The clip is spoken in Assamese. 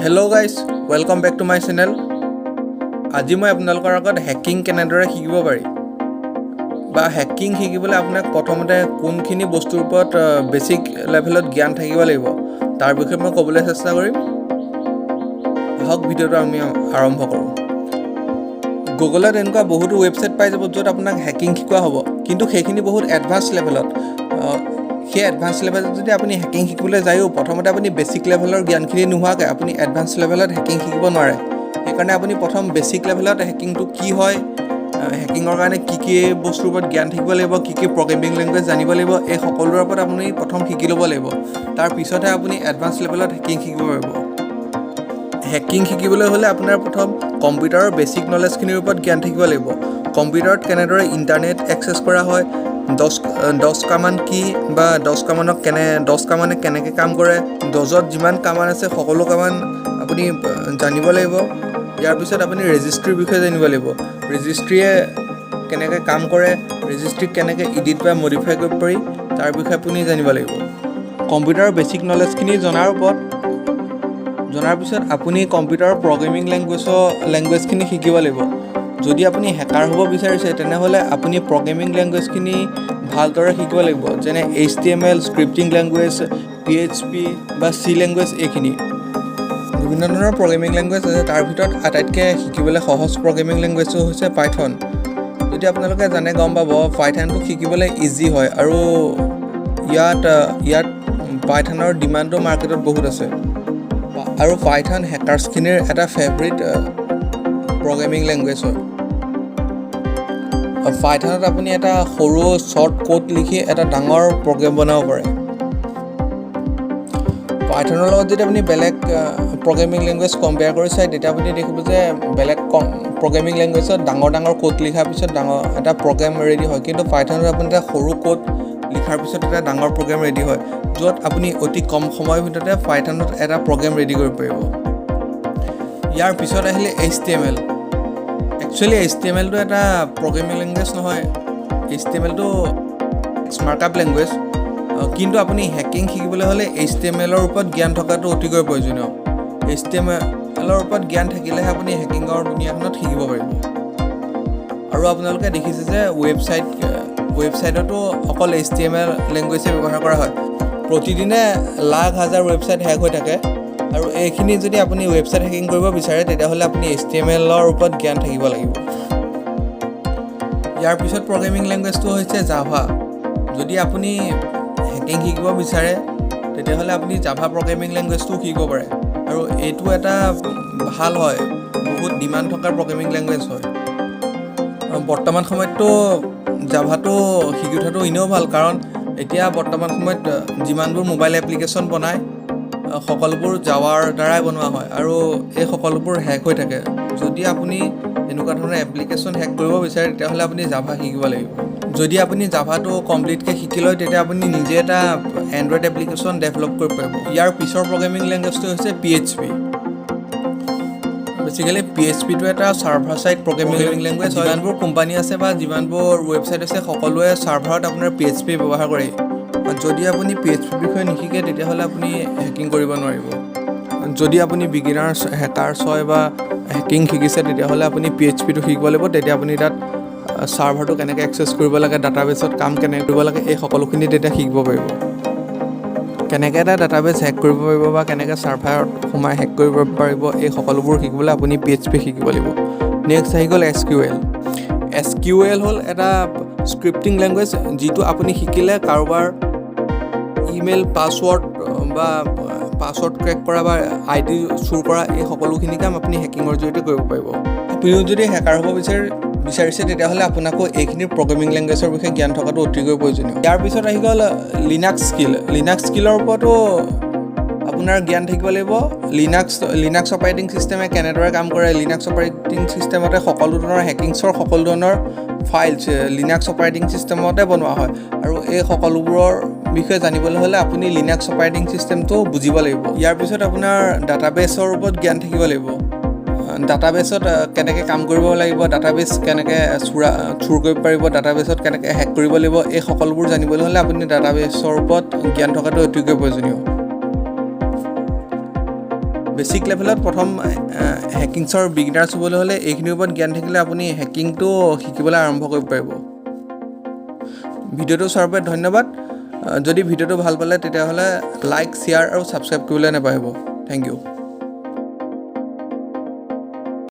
Hello guys, welcome back to my channel. আজি মই আপোনালোকৰ আগত হেকিং কেনেদৰে শিকিব পাৰি বা হেকিং শিকিবলৈ আপোনাক প্ৰথমতে কোনখিনি বস্তুৰ ওপৰত বেছিক লেভেলত জ্ঞান থাকিব লাগিব, তাৰ বিষয়ে মই ক'বলৈ চেষ্টা কৰিম। আহক, ভিডিঅ'টো আমি আৰম্ভ কৰোঁ। গুগলত এনেকুৱা বহুতো ৱেবছাইট পাই যাব য'ত আপোনাক হেকিং শিকোৱা হ'ব, কিন্তু সেইখিনি বহুত এডভান্স লেভেলত। সেই এডভান্স লেভেলত যদি আপুনি হেকিং শিকিবলৈ যায়ো, প্ৰথমতে আপুনি বেছিক লেভেলৰ জ্ঞানখিনি নোহোৱাকৈ আপুনি এডভান্স লেভেলত হেকিং শিকিব নোৱাৰে। সেইকাৰণে আপুনি প্ৰথম বেছিক লেভেলত হেকিংটো কি হয়, হেকিঙৰ কাৰণে কি কি বস্তুৰ ওপৰত জ্ঞান থাকিব লাগিব, কি কি প্ৰগ্ৰেমিং লেংগুৱেজ জানিব লাগিব, এই সকলোৰে ওপৰত আপুনি প্ৰথম শিকি ল'ব লাগিব। তাৰপিছতহে আপুনি এডভান্স লেভেলত হেকিং শিকিব পাৰিব। হেকিং শিকিবলৈ হ'লে আপোনাৰ প্ৰথম কম্পিউটাৰৰ বেছিক নলেজখিনিৰ ওপৰত জ্ঞান থাকিব লাগিব। কম্পিউটাৰত কেনেদৰে ইণ্টাৰনেট এক্সেছ কৰা হয়, ডছ কামাণ্ড কি বা ডছ কামাণ্ডে কেনেকৈ কাম কৰে, ডছত যিমান কামাণ্ড আছে সকলো কামাণ্ড আপুনি জানিব লাগিব। ইয়াৰ পিছত আপুনি ৰেজিষ্ট্ৰিৰ বিষয়ে জানিব লাগিব। ৰেজিষ্ট্ৰিয়ে কেনেকৈ কাম কৰে, ৰেজিষ্ট্ৰিক কেনেকৈ এডিট বা মডিফাই কৰিব পাৰি, তাৰ বিষয়ে আপুনি জানিব লাগিব। কম্পিউটাৰৰ বেছিক নলেজখিনি জনাৰ পিছত আপুনি কম্পিউটাৰৰ প্ৰগ্ৰেমিং লেংগুৱেজখিনি শিকিব লাগিব। যদি আপুনি হেকাৰ হ'ব বিচাৰিছে, তেনেহ'লে আপুনি প্ৰগ্ৰেমিং লেংগুৱেজখিনি ভালদৰে শিকিব লাগিব, যেনে এইচটিএমএল, স্ক্ৰিপ্টিং লেংগুৱেজ, পিএইচপি বা চি লেংগুৱেজ। এইখিনি বিভিন্ন ধৰণৰ প্ৰগ্ৰেমিং লেংগুৱেজ আছে। তাৰ ভিতৰত আটাইতকৈ শিকিবলৈ সহজ প্ৰগ্ৰেমিং লেংগুৱেজটো হৈছে পাইথন। যদি আপোনালোকে জানে, গম পাব পাইথনটো শিকিবলৈ ইজি হয় আৰু ইয়াত ইয়াত পাইথনৰ ডিমাণ্ডো মাৰ্কেটত বহুত আছে আৰু পাইথন হেকাৰ্ছখিনিৰ এটা ফেভৰিট প্ৰগ্ৰেমিং লেংগুৱেজ হয়। পাইথনত আপুনি এটা সৰু শ্বৰ্ট কোড লিখি এটা ডাঙৰ প্ৰগ্ৰেম বনাব পাৰে। পাইথনৰ লগত যদি আপুনি বেলেগ প্ৰগ্ৰেমিং লেংগুৱেজ কম্পেয়াৰ কৰি চায়, তেতিয়া আপুনি দেখিব যে বেলেগ প্ৰগ্ৰেমিং লেংগুৱেজত ডাঙৰ ডাঙৰ কোড লিখাৰ পিছত ডাঙৰ এটা প্ৰগ্ৰেম ৰেডি হয়, কিন্তু পাইথনত আপুনি এটা সৰু কোড লিখাৰ পিছত এটা ডাঙৰ প্ৰগ্ৰেম ৰেডি হয়, য'ত আপুনি অতি কম সময়ৰ ভিতৰতে পাইথনত এটা প্ৰগ্ৰেম ৰেডি কৰিব পাৰিব। ইয়াৰ পিছত আহিলে এইচটিএমএল। একচুৱেলি এইচটিএমএলটো এটা প্ৰগ্ৰেমিং লেংগুৱেজ নহয়। এইচটিএমএলটো মাৰ্কআপ লেংগুৱেজ, কিন্তু আপুনি হেকিং শিকিবলৈ হ'লে এইচটিএমএলৰ ওপৰত জ্ঞান থকাটো অতিকৈ প্ৰয়োজনীয়। এইচটিএমএলৰ ওপৰত জ্ঞান থাকিলেহে আপুনি হেকিঙৰ দুনীয়াখনত শিকিব পাৰিব। আৰু আপোনালোকে দেখিছে যে ৱেবছাইটতো অকল এইচটিএমএল লেংগুৱেজে ব্যৱহাৰ কৰা হয়। প্ৰতিদিনে লাখ হাজাৰ ৱেবছাইট হেক হৈ থাকে আৰু এইখিনি যদি আপুনি ৱেবছাইট হেকিং কৰিব বিচাৰে, তেতিয়াহ'লে আপুনি এইচটিএমএলৰ ওপৰত জ্ঞান থাকিব লাগিব। ইয়াৰ পিছত প্ৰগ্ৰেমিং লেংগুৱেজটো হৈছে জাভা। যদি আপুনি হেকিং শিকিব বিচাৰে, তেতিয়াহ'লে আপুনি জাভা প্ৰগ্ৰেমিং লেংগুৱেজটোও শিকিব পাৰে আৰু এইটো এটা ভাল হয়, বহুত ডিমাণ্ড থকা প্ৰগ্ৰেমিং লেংগুৱেজ হয়। বৰ্তমান সময়ততো জাভাটো শিকি থোৱাটো এনেও ভাল, কাৰণ এতিয়া বৰ্তমান সময়ত যিমানবোৰ মোবাইল এপ্লিকেশ্যন বনায়, সকলোবোৰ জাৱাৰ দ্বাৰাই বনোৱা হয় আৰু এই সকলোবোৰ হেক হৈ থাকে। যদি আপুনি এনেকুৱা ধৰণৰ এপ্লিকেশ্যন হেক কৰিব বিচাৰে, তেতিয়াহ'লে আপুনি জাভা শিকিব লাগিব। যদি আপুনি জাভাটো কমপ্লিটকৈ শিকি লয়, তেতিয়া আপুনি নিজে এটা এণ্ড্ৰইড এপ্লিকেশ্যন ডেভেলপ কৰিব পাৰিব। ইয়াৰ পিছৰ প্ৰগ্ৰেমিং লেংগুৱেজটো হৈছে পিএইচপি। বেচিকেলি পিএইচপিটো এটা ছাৰ্ভাৰ ছাইড প্ৰগ্ৰেমিং লেংগুৱেজ। যিমানবোৰ কোম্পানী আছে বা যিমানবোৰ ৱেবছাইট আছে, সকলোৱে ছাৰ্ভাৰত আপোনাৰ পিএইচপি ব্যৱহাৰ কৰে। যদি আপুনি পিএইচপিৰ বিষয়ে নিশিকে, তেতিয়াহ'লে আপুনি হেকিং কৰিব নোৱাৰিব। যদি আপুনি বিগিনাৰ্ছ হেকাৰ্ছ হয় বা হেকিং শিকিছে, তেতিয়াহ'লে আপুনি পিএইচপিটো শিকিব লাগিব। তেতিয়া আপুনি তাত ছাৰ্ভাৰটো কেনেকৈ এক্সেছ কৰিব লাগে, ডাটাবেছত কাম কেনেকৈ কৰিব লাগে, এই সকলোখিনি তেতিয়া শিকিব পাৰিব। কেনেকৈ এটা ডাটাবেছ হেক কৰিব পাৰিব বা কেনেকৈ ছাৰ্ভাৰত সোমাই হেক কৰিব পাৰিব, এই সকলোবোৰ শিকিবলৈ আপুনি পিএইচপি শিকিব লাগিব। নেক্সট আহি গ'ল এছকিউএল। এছকিউএল হ'ল এটা স্ক্ৰিপ্টিং লেংগুৱেজ, যিটো আপুনি শিকিলে কাৰোবাৰ ইমেইল পাছৱৰ্ড বা পাছৱৰ্ড ক্ৰেক কৰা বা আইডি চুৰ কৰা, এই সকলোখিনি কাম আপুনি হেকিঙৰ জৰিয়তে কৰিব পাৰিব। আপুনিও যদি হেকাৰ হ'ব বিচাৰিছে, তেতিয়াহ'লে আপোনাকো এইখিনি প্ৰগ্ৰেমিং লেংগুৱেজৰ বিষয়ে জ্ঞান থকাটো অতিকৈ প্ৰয়োজনীয়। ইয়াৰ পিছত আহি গ'ল লিনাক্স স্কিল। লিনাক্স স্কিলৰ ওপৰতো আপোনাৰ জ্ঞান থাকিব লাগিব। লিনাক্স অপাৰেটিং ছিষ্টেমে কেনেদৰে কাম কৰে, লিনাক্স অপাৰেটিং ছিষ্টেমতে সকলো ধৰণৰ হেকিংছৰ সকলো ধৰণৰ ফাইলছ লিনাক্স অপাৰেটিং ছিষ্টেমতে বনোৱা হয় আৰু এই সকলোবোৰৰ বিষয়ে জানিবলৈ হ'লে আপুনি লিনাক্স অপাৰেটিং ছিষ্টেমটো বুজিব লাগিব। ইয়াৰ পিছত আপোনাৰ ডাটাবেছৰ ওপৰত জ্ঞান থাকিব লাগিব। ডাটাবেছত কেনেকৈ কাম কৰিব লাগিব, ডাটাবেছ কেনেকৈ চুৰ কৰিব পাৰিব, ডাটাবেছত কেনেকৈ হেক কৰিব লাগিব, এই সকলোবোৰ জানিবলৈ হ'লে আপুনি ডাটাবেছৰ ওপৰত জ্ঞান থকাটো অতিকৈ প্ৰয়োজনীয়। বেচিক লেভেলত প্ৰথম হেকিংছৰ বিগিনাৰ্ছ হ'বলৈ হ'লে এইখিনিৰ ওপৰত জ্ঞান থাকিলে আপুনি হেকিংটো শিকিবলৈ আৰম্ভ কৰিব পাৰিব। ভিডিঅ'টো চোৱাৰ বাবে ধন্যবাদ। যদি ভিডিঅ'টো ভাল পালে, তেতিয়াহ'লে লাইক, শ্বেয়াৰ আৰু ছাবস্ক্ৰাইব কৰিবলৈ নাপাহৰিব। Thank U.